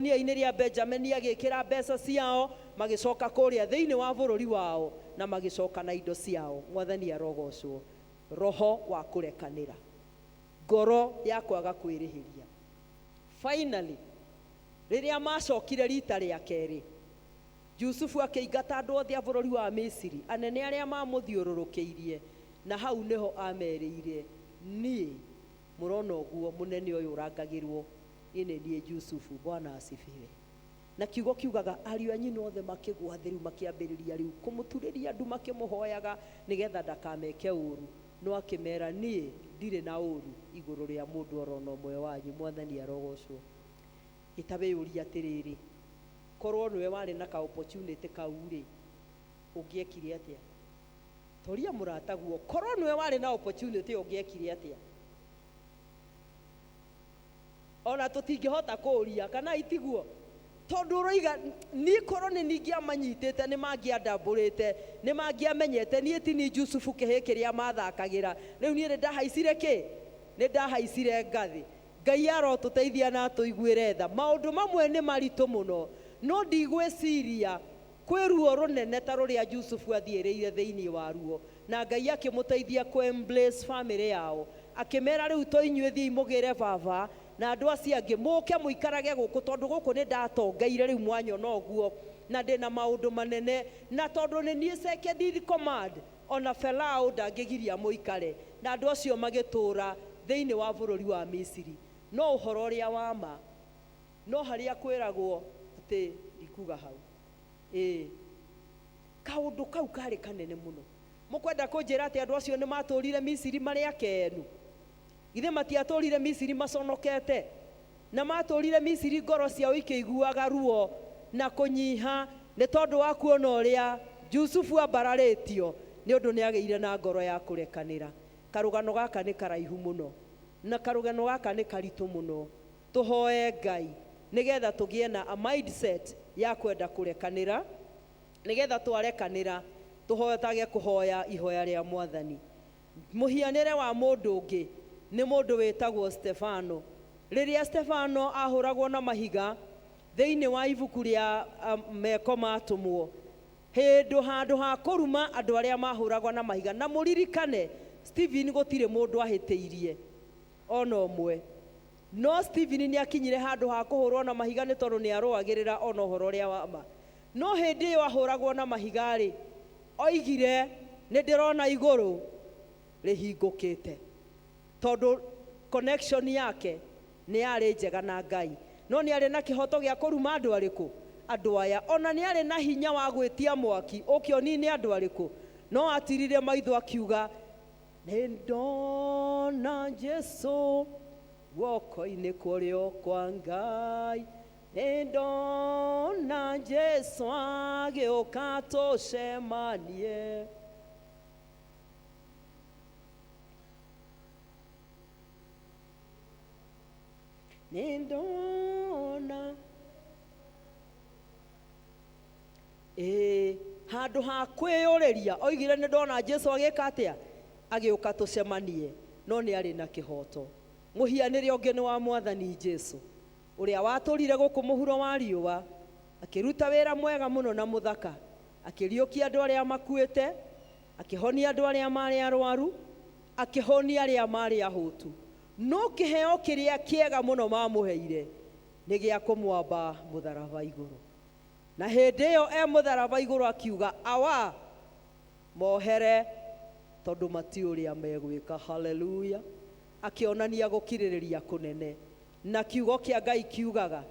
Ikũnia-inĩ rĩa Benjamini agĩĩkĩra mbeca ciao, magĩcoka kũrĩa thĩinĩ wa bũrũri wao, na magĩcoka na indo ciao. Mwathani arogocwo. Roho wa kũrekanĩra. Ngoro ya kwaga kwĩrĩhĩria. Finally, rĩrĩa macokire rita rĩa kerĩ, Jusufu akĩingata andũ othe a bũrũri wa Misiri, anene arĩa maamũthiũrũrũkĩirie, na hau nĩho aamerĩire, Niĩ, mũrona ũguo, mũnene ũyũ ũrangagĩrũo, niĩ nĩ niĩ Jusufu. Bwana asifiwe. Na kiugo kiugaga, ariũ a nyina othe makĩgũa thĩ rĩu makĩambĩrĩria rĩu kũmũturĩria ndu makĩmũhoyaga nĩgetha ndakameke ũũru. No akĩmera, Niĩ ndirĩ na ũũru igũrũ rĩa mũndũ oro na ũmwe wanyu. Mwathani arogocwo. Ĩ ta wĩyũrie atĩrĩrĩ, korwo nĩwe warĩ na ka opportunity kau-rĩ, ũngĩekire atĩa? Toria mũrataguo, korwo nĩwe warĩ na opportunity ĩyo ũngĩekire atĩa? Ona tũtingĩhota kũũria, kana itiguo? Tondũ ũroiga, niĩ korwo nĩ niĩ ingĩamanyitĩte, nĩ mangĩandambũrĩte, nĩ mangĩamenyete niĩ ti niĩ Jusufu kĩhĩĩ kĩrĩa mathakagĩra. Rĩu niĩ nĩ ndahaicire kĩ? Nĩ ndahaicire ngathĩ. Ngai arotũteithia na atũiguĩre tha. Maũndũ mamwe nĩ maritũ mũno, no ndigwĩciria kwĩ ruo rũnene ta rũrĩa Jusufu athiĩrĩire thĩinĩ waruo. Na Ngai akĩmũteithia kũ embrace famĩlĩ yao. Akĩmera rĩu to inyuĩ thiĩi mũgĩre baba na andũ acio angĩ mũke mũikarage gũkũ tondũ gũkũ nĩ ndatongeire rĩu mwanyona ũguo na ndĩna maũndũ manene na tondũ nĩ niĩ second in command ona Farao ndangĩgiria mũikare. Na andũ acio magĩtũũra thĩinĩ wa bũrũri wa Misiri. No ũhoro ũrĩa wa ma, no harĩa kwĩragwo atĩ ndikuga hau. Ĩĩ. Kaũndũ kau karĩ kanene mũno. Mũkwenda kũnjĩra atĩ andũ acio nĩ matũũrire Misiri marĩ akenu? Githĩ matiatũũrire Misiri maconokete? Na matũũrire Misiri ngoro ciao ikĩiguaga ruo na kũnyiha nĩ tondũ wa kuona ũrĩa Jusufu ambararĩtio, nĩ ũndũ nĩagĩire na ngoro ya kũrekanĩra. Karũgano gaka nĩ karaihu mũno, na karũgano gaka nĩ karitũ mũno. Tũhoe Ngai nĩgetha tũgĩe na a mindset ya kwenda kũrekanĩra, nĩgetha twarekanĩra tũhotage kũhoya ihoya rĩa Mwathani. Mũhianĩre wa mũndũ ũngĩ nĩ mũndũ wĩtagwo Stefano. Rĩrĩa Stefano ahũragwo na mahiga thĩinĩ wa ibuku rĩa Meko ma Atũmwo, hĩndũ handũ ha kũruma andũ arĩa mahũragwo na mahiga, na mũririkane Stephen gũtirĩ mũndũ ahĩtĩirie ona ũmwe, no Stephen nĩ akinyire handũ ha kũhũrwo na mahiga nĩ tondũ nĩ arũagĩrĩra ona ũhoro ũrĩa wa ma. No hĩndĩ ĩyo ahũragwo na mahiga-rĩ, oigire, Nĩ ndĩrona igũrũ rĩhingũkĩte. Tondũ connection yake nĩ yarĩ njega na Ngai. No nĩ arĩ na kĩhoto gĩa kũruma andũ arĩkũ? Andũ aya. O na nĩ arĩ na hinya wa gwĩtia mwaki ũke ũnine andũ arĩkũ? No atirire maitho akiuga, Nĩ ndona Jesu guoko-inĩ kwa ũrĩo kwa Ngai. Nĩndona Jesu agĩũka tũcemanie. Nĩndona ĩĩ handũ ha kwĩyũrĩria oigire nĩ ndona Jesu agĩka atĩa agĩũka tũcemanie no nĩ arĩ na kĩhoto mũhianĩre ũngĩ nĩ wa mwathani Jesu ũrĩa watũũrire gũkũ mũhuro wa riũa, akĩruta wĩra mwega mũno na mũthaka, akĩriũkia andũ arĩa makuĩte, akĩhonia andũ arĩa maarĩ arwaru, akĩhũnia arĩa maarĩ ahũtu. No kĩheo kĩrĩa kĩega mũno maamũheire nĩ gĩa kũmwamba mũtharaba igũrũ. Na hĩndĩ ĩyo e mũtharaba igũrũ akiuga, Awa, mohere, tondũ matiũĩ ũrĩa megwĩka. Haleluya! Akĩonania gũkirĩrĩria kũnene. Na kiugo kĩa Ngai kiugaga,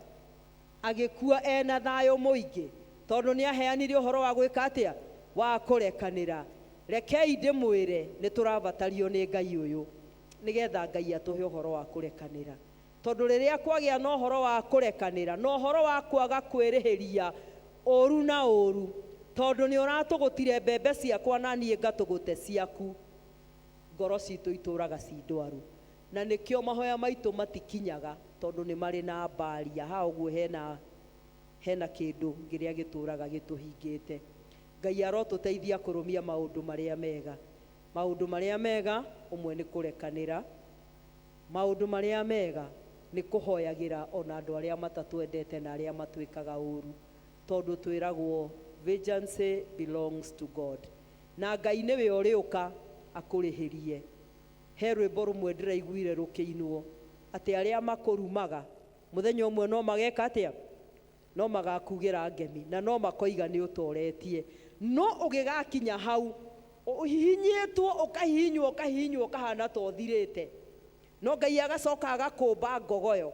Agĩkua e na thayũ mũingĩ, tondũ nĩaheanire ũhoro wa gwĩka atĩa? Wa kũrekanĩra. Rekei ndĩmwĩre, nĩtũrabatario nĩ Ngai ũyũ, nĩgetha Ngai atũhe ũhoro wa kũrekanĩra. Tondũ rĩrĩa kwagĩa na ũhoro wa kũrekanĩra, na ũhoro wa kwaga kwĩrĩhĩria ũũru na ũũru, tondũ nĩũratũgũtire mbembe ciakwa na niĩ ngatũgũte ciaku, ngoro citũ itũraga ci ndwaru. Na nĩkĩo mahoya maitũ matikinyaga tondũ nĩ marĩ na barrier. Haha ũguo hena, hena kĩndũ kĩrĩa gĩtũraga gĩtũhingĩte. Ngai arotũteithia kũrũmia maũndũ marĩa mega. Maũndũ marĩa mega, ũmwe nĩ kũrekanĩra. Maũndũ marĩa mega Nĩ kũhoyagĩra ona andũ arĩa matatwendete na arĩa matwĩkaga ũru, tondũ twĩragwo vengeance belongs to God, na Ngai nĩwe ũrĩũka akũrĩhĩrie. He rwĩmbo rũmwe ndĩraiguire rũkĩinwo atĩ arĩa makũrumaga mũthenya ũmwe no mageka atĩa? No magakugĩra ngemi na no makoiga nĩ ũtoretie. No ũgĩgakinya hau ũhihinyĩtwo, ũkahihinywo, ũkahihinywo, ũkahana ta ũthirĩte, no Ngai agacoka agakũmba ngogoyo,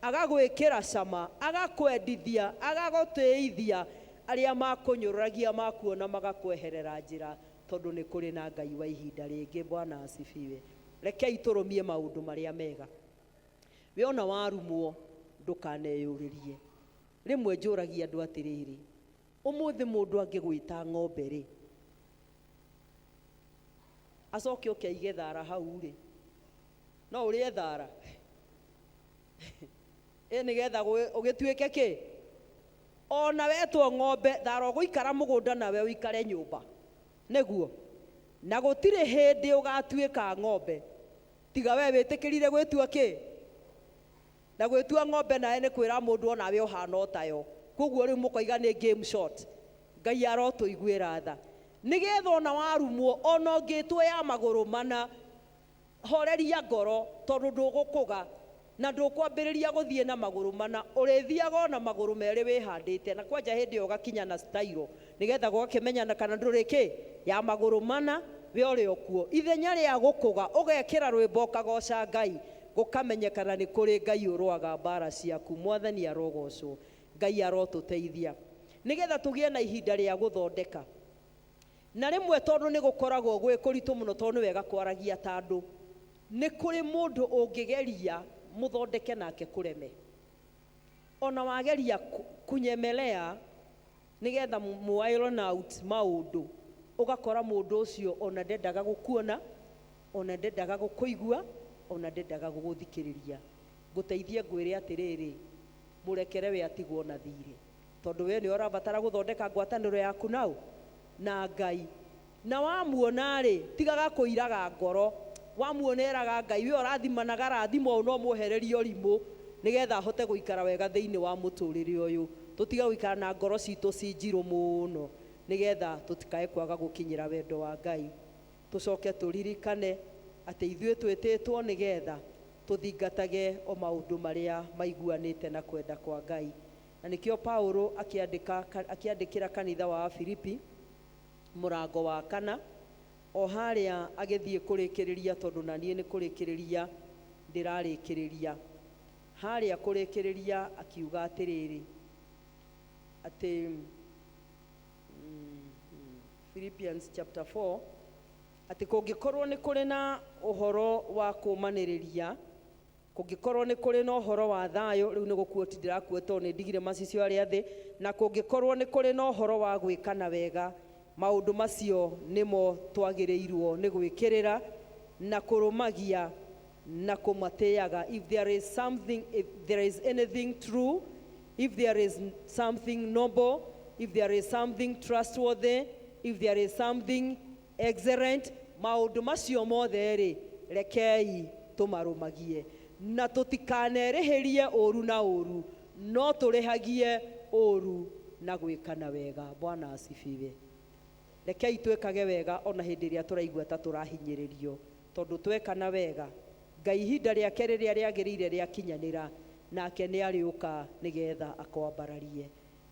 agagwĩkĩra cama, agakwendithia, agagũtĩithia. Arĩa makũnyũrũragia makuona magakweherera njĩra, tondũ nĩ kũrĩ na Ngai wa ihinda rĩngĩ. Bwana asifiwe. Rekei tũrũmie maũndũ marĩa mega. We ona warumwo, ndũkaneyũrĩrie. Rĩmwe njũragia andũ atĩrĩrĩ, ũmũthĩ mũndũ angĩgwĩta ng'ombe rĩ, acoke oke aige thara hau rĩ, no ũrĩe thara ĩ nĩgetha ũgĩtuĩke kĩ? Ona wetwo ng'ombe, thara ũgũikara mũgũnda nawe ũikare nyũmba nĩguo, na gũtirĩ hĩndĩ ũgatuĩka ng'ombe tiga we wĩtĩkĩrire gwĩtua kĩ. Na gwĩtua ng'ombe nawe nĩ kwĩra mũndũ onawe ũhana o tayo. Koguo rĩu mũkoiga nĩ game short. Ngai arotũiguĩra tha, nĩgetha ona warumwo, ona ũngĩtwo ya magũrũ mana, horeria ngoro, tondũ ndũgũkũga na ndũkwambĩrĩria gũthiĩ na magũrũ mana. Ũrĩthiaga o na magũrũ merĩ wĩhandĩte, na kwanja hĩndĩ ĩyo ũgakinya na style, nĩgetha gũgakĩmenyana kana ndũrĩ kĩ ya magũrũ mana. We ũrĩ o kuo ithenya rĩa gũkũga, ũgekĩra rwĩmbo ũkagoca Ngai, gũkamenyekana nĩ kũrĩ Ngai ũrũaga mbara ciaku. Mwathani arogocwo. Ngai arotũteithia nĩgetha tũgĩe na ihinda rĩa gũthondeka. Na rĩmwe tondũ nĩ gũkoragwo gwĩ kũritũ mũno, tondũ nĩ wega kwaragia ta andũ, nĩ kũrĩ mũndũ ũngĩgeria mũthondeke nake kũreme. Ona wageria kunyemelea nĩgetha mu iron out maũndũ, ũgakora mũndũ ũcio ona ndendaga gũkuona, ona ndendaga gũkũigua, ona ndendaga gũgũthikĩrĩria. Ngũteithie ngwĩre atĩrĩrĩ, mũrekere we atigwo na thirĩ, tondũ we nĩ ũrabatara gũthondeka ngwatanĩro yaku nau na Ngai. Na wamuona rĩ, tigaga kũiraga ngoro. Wamuona ĩraga Ngai, we ũrathimanaga rathimo ũũ, no mwehererie ũrimũ nĩgetha ahote gũikara wega thĩinĩ wa mũtũrĩre ũyũ. Tũtige gũikara na ngoro citũ ci njirũ mũno, nĩgetha tũtikae kwaga gũkinyĩra wendo wa Ngai. Tũcoke tũririkane atĩ ithuĩ twĩtĩtwo nĩgetha tũthingatage o maũndũ marĩa maiguanĩte na kwenda kwa Ngai. Na nĩkĩo Paulo akĩandĩka, akĩandĩkĩra kanitha wa Afilipi mũrango wa kana, o harĩa agĩthiĩ kũrĩkĩrĩria, tondũ na niĩ nĩ kũrĩkĩrĩria ndĩrarĩkĩrĩria, harĩa kũrĩkĩrĩria akiuga atĩrĩrĩ, atĩ Philippians chapter 4, atĩ kũngĩkorwo nĩ kũrĩ na ũhoro wa kũũmanĩrĩria, kũngĩkorwo nĩ kũrĩ na ũhoro wa thayũ, rĩu nĩ gũkuoti ndĩrakuo tondũ nĩ ndigire macicio arĩa thĩ, na kũngĩkorwo nĩ kũrĩ na ũhoro wa gwĩkana wega, maũndũ macio nĩmo twagĩrĩirwo nĩ gwĩkĩrĩra na kũrũmagia na kũmatĩaga. If there is something, if there is anything true, if there is something noble, if there is something trustworthy, if there is something excellent, maũndũ macio mothe rĩ, rekei tũmarũmagie, na tũtikanerĩhĩrie ũru na ũru, no tũrĩhagie ũru na gwĩkana wega. Bwana asifiwe. Rekei twĩkage wega ona hĩndĩ ĩrĩa tũraigua ta tũrahinyĩrĩrio, tondũ twekana wega, Ngai ihinda rĩake rĩrĩa rĩagĩrĩire rĩakinyanĩra, nake nĩ arĩũka nĩgetha akwambararie.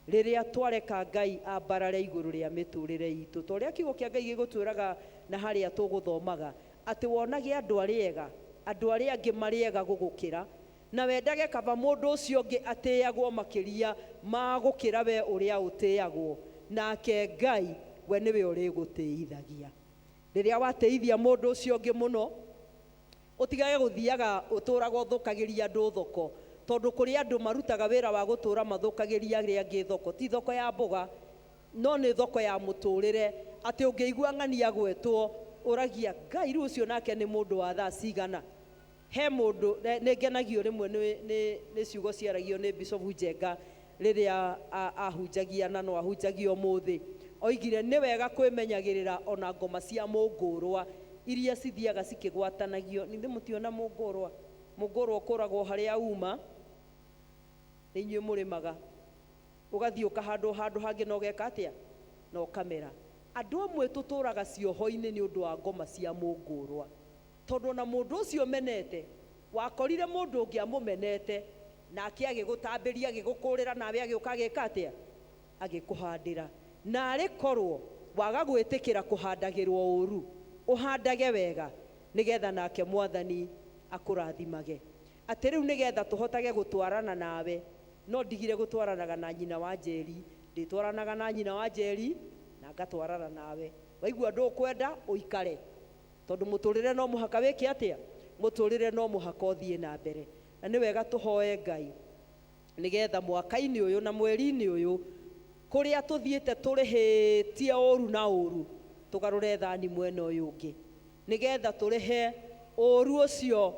Rĩrĩa twareka Ngai ambarare igũrũ rĩa mĩtũrĩre itũ, ta ũrĩa kiugo kĩa Ngai gĩgũtwĩraga na harĩa tũgũthomaga, atĩ wonage andũ arĩa ega, andũ arĩa angĩ marĩ ega gũgũkĩra, na wendage kaba mũndũ ũcio ũngĩ atĩagwo makĩria ma gũkĩra we ũrĩa ũtĩagwo, nake Ngai we nĩwe ũrĩgũtĩithagia. Rĩrĩa watĩithia mũndũ ũcio ũngĩ mũno, ũtigage gũthiaga ũtũraga ũthũkagĩria andũ thoko, tondũ kũrĩ andũ marutaga wĩra wa gũtũra mathũkagĩria arĩa angĩ thoko. Ti thoko ya mboga, no nĩ thoko ya mũtũrĩre, atĩ ũngĩigua ng'ania gwetwo ũragia Ngai rĩu ũcio nake nĩ mũndũ wa thaa cigana. He mũndũ nĩ ngenagio rĩmwe nĩ ciugo ciaragio nĩ Bishop Njenga rĩrĩa ahunjagia, na no ahunjagia ũmũthĩ. Oigire nĩ wega kwĩmenyagĩrĩra ona ngoma cia mũngũrwa iria cithiaga cikĩgwatanagio. Ningĩ mũtiona mũngũrwa? Mũngũrwa ũkũragwo harĩa uma, nĩ inyuĩ mũrĩmaga, ũgathiĩ ũkahandwo handũ hangĩ na ũgeka atĩa? Na ũkamera. Andũ amwe tũtũraga cioho-inĩ nĩ ũndũ wa ngoma cia mũngũrwa, tondũ ona mũndũ ũcio ũmenete wakorire mũndũ ũngĩ amũmenete, nake agĩgũtambĩria, agĩgũkũrĩra, nawe agĩũka agĩka atĩa? Agĩkũhandĩra. Na arĩ korwo waga gwĩtĩkĩra kũhandagĩrwo ũru, ũhandage wega, nĩgetha nake Mwathani akũrathimage. Atĩ rĩu nĩgetha tũhotage gũtwarana nawe, no ndigire gũtwaranaga na nyina wa Njeri, ndĩtwaranaga na nyina wa Njeri na ngatwarana nawe. Waigua ndũkwenda ũikare, tondũ mũtũrĩre no mũhaka wĩke atĩa? Mũtũrĩre no mũhaka ũthiĩ na mbere. Na nĩ wega tũhoe Ngai nĩgetha mwaka-inĩ ũyũ na mweri-inĩ ũyũ, kũrĩa tũthiĩte tũrĩhĩtie ũru na ũru, tũgarũre thani mwena ũyũ ũngĩ, nĩgetha tũrĩhe ũru ũcio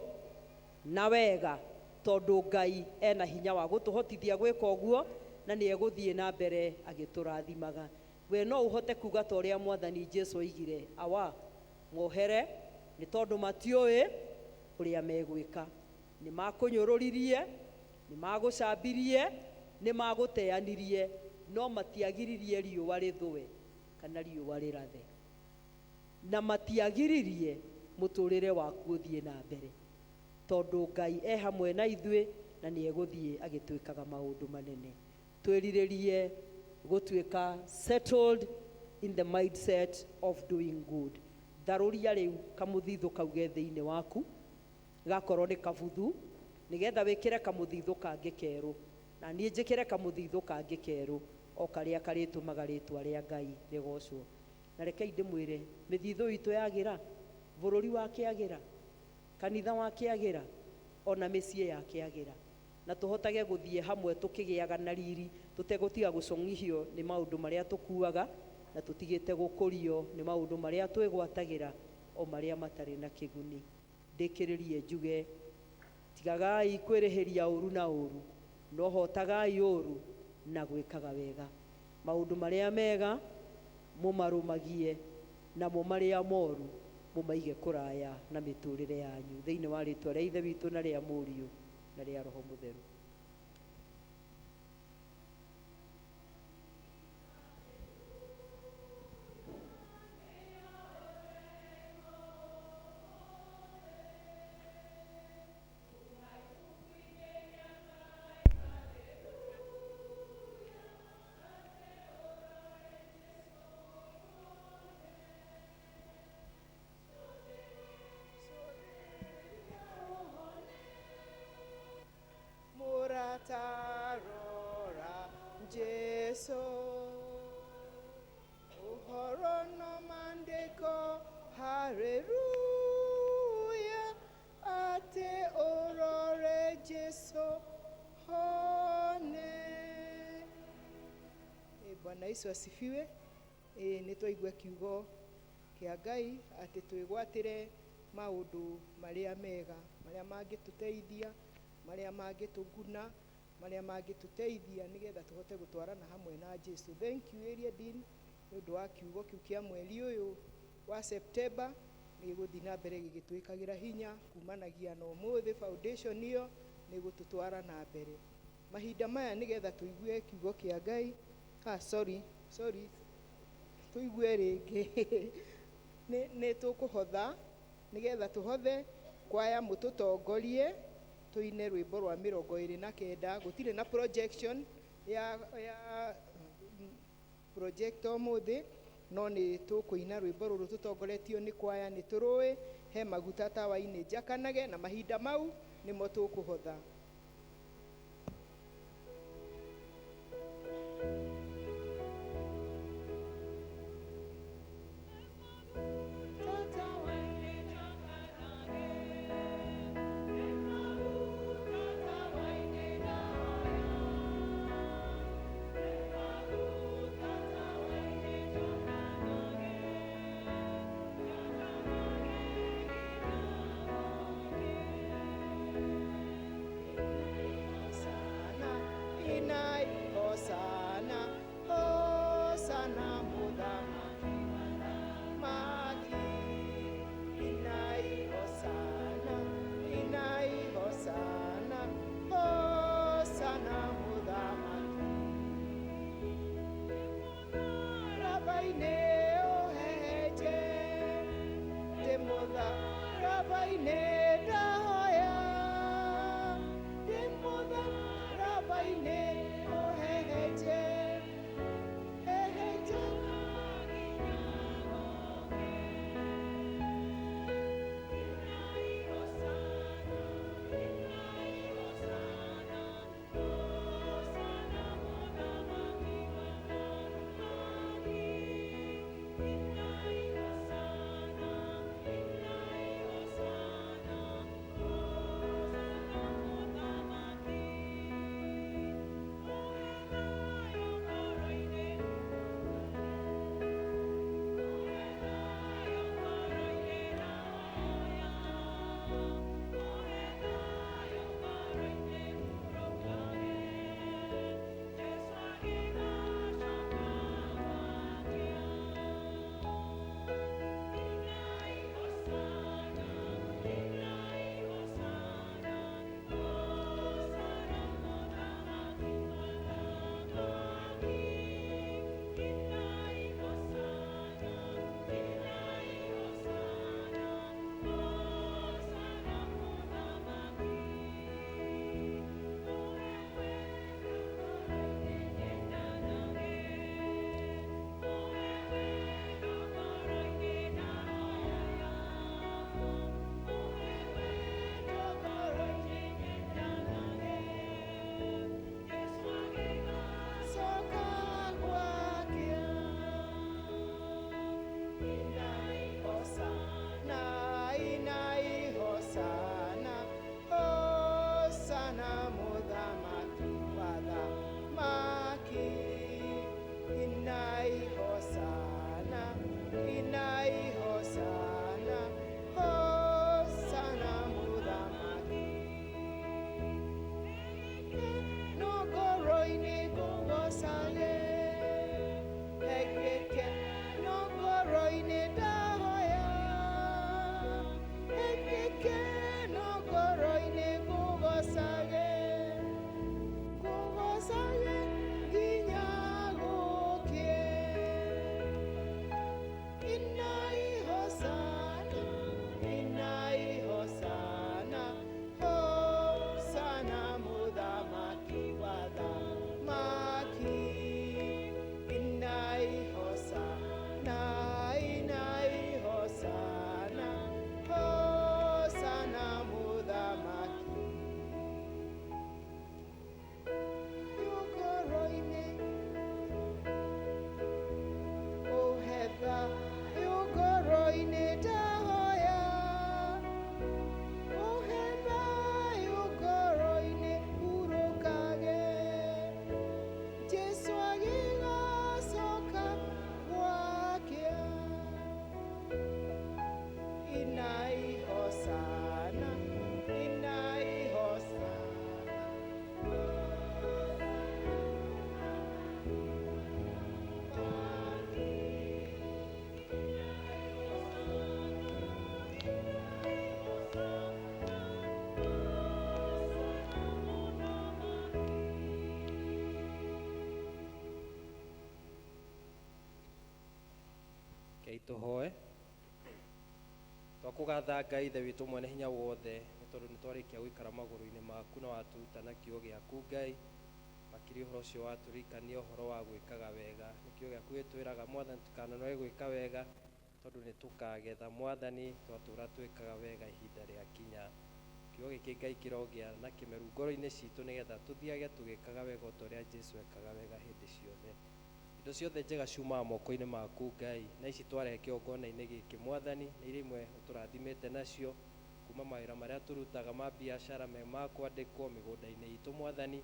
na wega, tondũ Ngai ena hinya wa gũtũhotithia gwĩka ũguo, na nĩ egũthiĩ na mbere agĩtũrathimaga. We no ũhote kuga ta ũrĩa Mwathani Jesu oigire, awa mohere nĩ tondũ matiũĩ ũrĩa megwĩka. Nĩ makũnyũrũririe, nĩ magũcambirie, nĩ magũteanirie, no matiagiririe riũa rĩthũe kana riũa rĩrathe, na matiagiririe mũtũrĩre waku ũthiĩ na mbere, tondũ Ngai e hamwe na ithuĩ na nĩ egũthiĩ agĩtwĩkaga maũndũ manene. Twĩrirĩrie gũtuĩka settled in the mindset of doing good. Tharũria rĩu kamũthithũ kau ge thĩinĩ waku, gakorwo nĩ kabuthu, nĩgetha wĩkĩre kamũthithũ kangĩ kerũ, na niĩ njĩkĩre kamũthithũ kangĩ kerũ, o karĩa karĩtũmaga rĩtwa rĩa Ngai rĩgocwo. Na rekei ndĩmwĩre, mĩthithũ itũ yagĩra, bũrũri wakĩagĩra, kanitha wakĩagĩra, ona mĩciĩ yakĩagĩra, na tũhotage gũthiĩ hamwe tũkĩgĩaga na riri, tũtegũtiga gũcong'ithio nĩ maũndũ marĩa tũkuaga, na tũtigĩte gũkũrio nĩ maũndũ marĩa twĩgwatagĩra, o marĩa matarĩ na kĩguni. Ndĩkĩrĩrie njuge, tigagai kwĩrĩhĩria ũru na ũru, no hotagai ũru na gwĩkaga wega. Maũndũ marĩa mega mũmarũmagie, namo marĩa moru mũmaige kũraya na mĩtũrĩre yanyu, thĩinĩ wa rĩtwa rĩa Ithe witũ na rĩa Mũriũ na rĩa Roho Mũtheru. Mũratarora Jesu, ũhoro no maandĩko, haleluya, atĩ ũrore Jesu hone. Bwana Yesu asifiwe. Nĩ twaigua kiugo kĩa Ngai atĩ twĩgwatĩre maũndũ marĩa mega, marĩa mangĩtũteithia, marĩa mangĩtũguna, marĩa mangĩtũteithia nĩgetha tũhote gũtwarana hamwe na Jesu. Thank you, Area Dean, nĩ ũndũ wa kiugo kĩu kĩa mweri ũyũ wa September. Nĩ gĩgũthiĩ na mbere gĩgĩtwĩkagĩra hinya kumanagia na ũmũthĩ. Foundation ĩyo nĩ gũtũtwara na mbere mahinda maya nĩgetha tũigue kiugo kĩa Ngai. Ah, sorry, sorry, tũigue rĩngĩ nĩ tũkũhotha nĩgetha tũhothe kwaya mũtũtongorie tũine rwĩmbo rwa 29. Gũtirĩ na projection ya projector ũmũthĩ, no nĩ tũkũina rwĩmbo rũrũ tũtongoretio nĩ kwaya. Nĩ tũrũĩ he maguta tawa-inĩ njakanage, na mahinda mau nĩmo tũkũhotha. Rekei tũhoe. Twakũgatha Ngai Ithe witũ mwene hinya wothe, nĩ tondũ nĩ twarĩkia gũikara magũrũ-inĩ maku na waturuta na kiugo gĩaku Ngai. Makĩria ũhoro ũcio watũririkania ũhoro wa gwĩkaga wega. Nĩ kiugo gĩaku gĩtwĩraga Mwathani tũtikananoge gwĩka wega, tondũ nĩ tũkagetha Mwathani twatũra twĩkaga wega ihinda rĩakinya. Kiugo gĩkĩ Ngai kĩrogĩa na kĩmeru ngoro-inĩ citũ nĩgetha tũthiage tũgĩkaga wega o ta ũrĩa Jesu ekaga wega hĩndĩ ciothe. Indo ciothe njega ciumaga moko-inĩ maku Ngai, na ici twarehe kĩgongona-inĩ gĩkĩ Mwathani, nĩ iria imwe ũtũrathimĩte nacio, kuma mawĩra marĩa tũrutaga ma biacara me ma kwandĩkwo mĩgũnda-inĩ itũ Mwathani,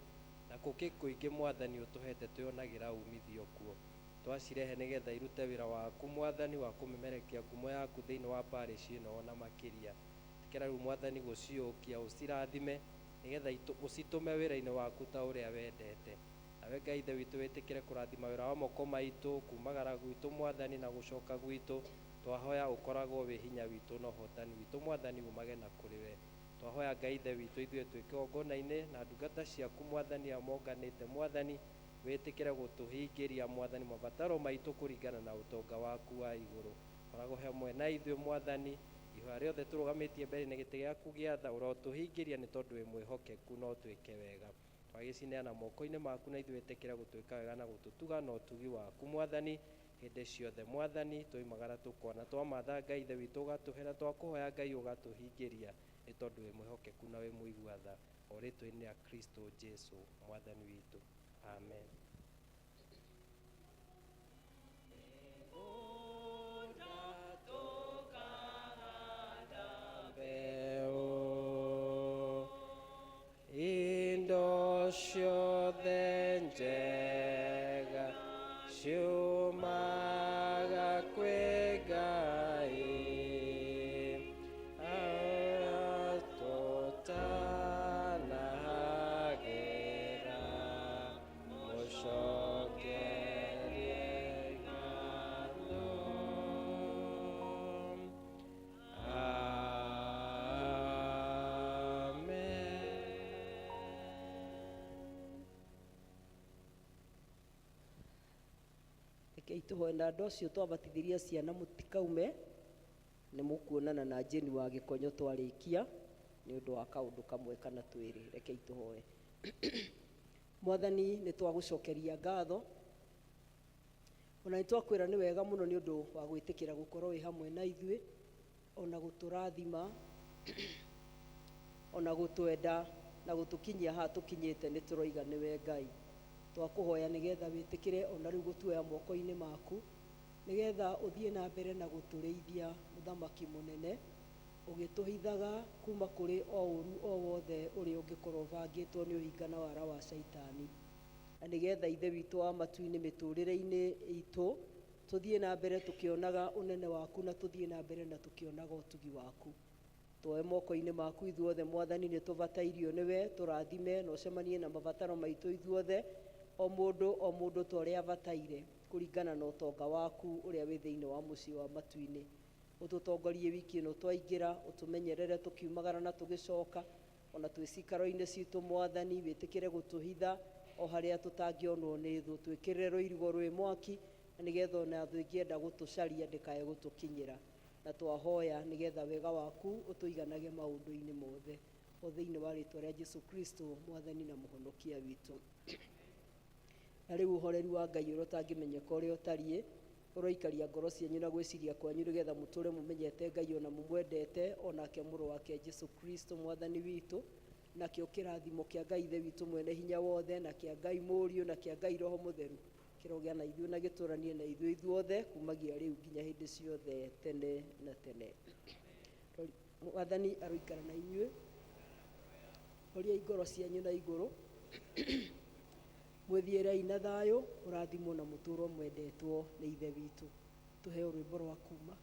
na kũngĩ kũingĩ Mwathani ũtũhete twĩonagĩra umithio kuo. Twacirehe nĩgetha irute wĩra waku Mwathani wa kũmemerekia ngumo yaku thĩinĩ wa parish ĩno ona makĩria. Ĩtĩkĩra rĩu Mwathani gũciũkia ũcirathime nĩgetha ũcitũme wĩra-inĩ waku ta ũrĩa wendete. Nawe Ngai Ithe witũ wĩtĩkĩre kũrathima wĩra wa moko maitũ, kumagara gwitũ Mwathani na gũcoka gwitũ. Twahoya ũkoragwo wĩ hinya witũ na ũhotani witũ Mwathani umage na kũrĩ we. Twahoya Ngai Ithe witũ ithuĩ twĩ kĩgongona-inĩ na ndungata ciaku Mwathani amonganĩte Mwathani, wĩtĩkĩre gũtũhingĩria Mwathani mabataro maitũ kũringana na ũtonga waku wa igũrũ. Koragwo hamwe na ithuĩ Mwathani, ihoya rĩothe tũrũgamĩtie mbere na gĩtĩ gĩaku gĩa tha ũrotũhingĩria nĩ tondũ wĩ mwĩhokeku no twĩke wega. Twagĩcineana moko-inĩ maku na ithuĩ wĩtĩkĩre gũtwĩka wega na gũtũtuga na ũtugi waku Mwathani hĩndĩ ciothe. Mwathani twoimagara tũkona, twamatha Ngai Ithe witũ ũgatũhe na twakũhoya Ngai ũgatũhingĩria nĩ tondũ wĩ mwĩhokeku na wĩ mũigua tha. O rĩtwa-inĩ rĩa Kristo Jesu Mwathani witũ. Amen. Indo ciothe njega ciumaga kwĩ Ngai, atũtanahagĩra mũcokerie ngatho. Amen. Rekei tũhoe na andũ acio twabatithirie ciana mũtikaume, nĩ mũkuonana na Jane wa Gĩkonyo twarĩkia nĩ ũndũ wa kaũndũ kamwe kana twĩrĩ. Rekei tũhoe. Mwathani, nĩ twagũcokeria ngatho, ona nĩ twakwĩra nĩ wega mũno nĩ ũndũ wa gwĩtĩkĩra gũkorwo wĩ hamwe na ithuĩ, ona gũtũrathima, ona gũtwenda na gũtũkinyia haha tũkinyĩte, nĩ tũroiga nĩwe Ngai. Twakũhoya nĩgetha wĩtĩkĩre ona rĩu gũtuoya moko-inĩ maku, nĩgetha ũthiĩ na mbere na gũtũrĩithia mũthamaki mũnene, ũgĩtũhithaga kuma kũrĩ o ũru o wothe ũrĩa ũngĩkorwo ũbangĩtwo nĩ ũhinga na wara wa caitani. Na nĩgetha Ithe witũ wa matu-inĩ mĩtũrĩre-inĩ itũ tũthiĩ na mbere tũkĩonaga ũnene waku na tũthiĩ na mbere na tũkĩonaga ũtugi waku. Tuoe moko-inĩ maku ithuothe Mwathani, nĩ tũbatairio nĩwe, tũrathime na ũcemanie na mabataro maitũ ithuothe, o mũndũ o mũndũ ta ũrĩa abataire kũringana na ũtonga waku ũrĩa wĩ thĩinĩ wa mũciĩ wa matu-inĩ. Ũtũtongorie wiki ĩno twaingĩra, ũtũmenyerere tũkiumagara na tũgĩcoka, ona twĩ cikaro-inĩ citũ Mwathani, wĩtĩkĩre gũtũhitha o harĩa tũtangĩonwo nĩ thũ, twĩkĩrĩre rũirigo rwĩ mwaki na nĩgetha ona thũ ĩngĩenda gũtũcaria ndĩkae gũtũkinyĩra. Na twahoya nĩgetha wega waku ũtũiganage maũndũ-inĩ mothe, o thĩinĩ wa rĩtwa rĩa Jesu Kristo Mwathani na Mũhonokia witũ. Na rĩu ũhoreri wa Ngai ũrĩa ũtangĩmenyeka ũrĩa ũtariĩ, ũroikaria ngoro cianyu na gwĩciria kwanyu nĩgetha mũtũre mũmenyete Ngai ona mũmwendete, onake mũrũ wake Jesu Kristo Mwathani witũ. Nakĩo kĩrathimo kĩa Ngai Ithe witũ mwene hinya wothe, na kĩa Ngai Mũriũ, na kĩa Ngai Roho Mũtheru kĩrogĩa na ithuĩ na gĩtũranie na ithuĩ ithuothe kumagia rĩu nginya hĩndĩ ciothe tene na tene. Mwathani aroikara na inyuĩ. Roriai ngoro cianyu na igũrũ. Mwĩthiĩrei na thayũ, mũrathimwo na mũtũrwo mwendetwo nĩ Ithe witũ. Tũheo rwĩmbo rwa kuma.